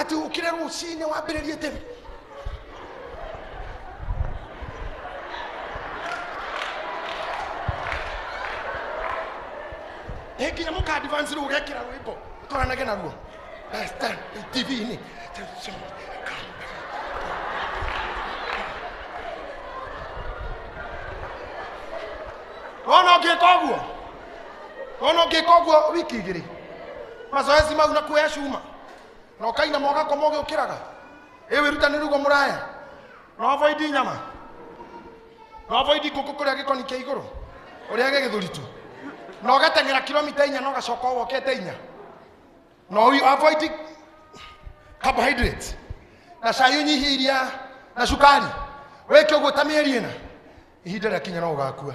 Atĩ ũkĩre rũcinĩ wambĩrĩrie tene. Ĩ nginya mũka advance rĩu ũgekĩra rwĩmbo ũtwaranage naruo TV-inĩ. Wona ũngĩka ũguo, wona ũngĩka ũguo wiki igĩrĩ, mazoezi mau na kuoya cuma na ũkainama ũgakoma ũgĩũkĩraga, ĩ wĩrutanĩrie ũguo mũraya, na avoid nyama, na avoid ngũkũ kũrĩa gĩkoni kĩa igũrũ, ũrĩage gĩthũri tu, na ũgateng'era kilomita 4 na ũgacoka ũwokete 4, na ũ avoid carbohydrates na cai ũnyihie iria na cukari, wĩke ũguo ta mĩeri 4, ihinda rĩakinya no ũgakua.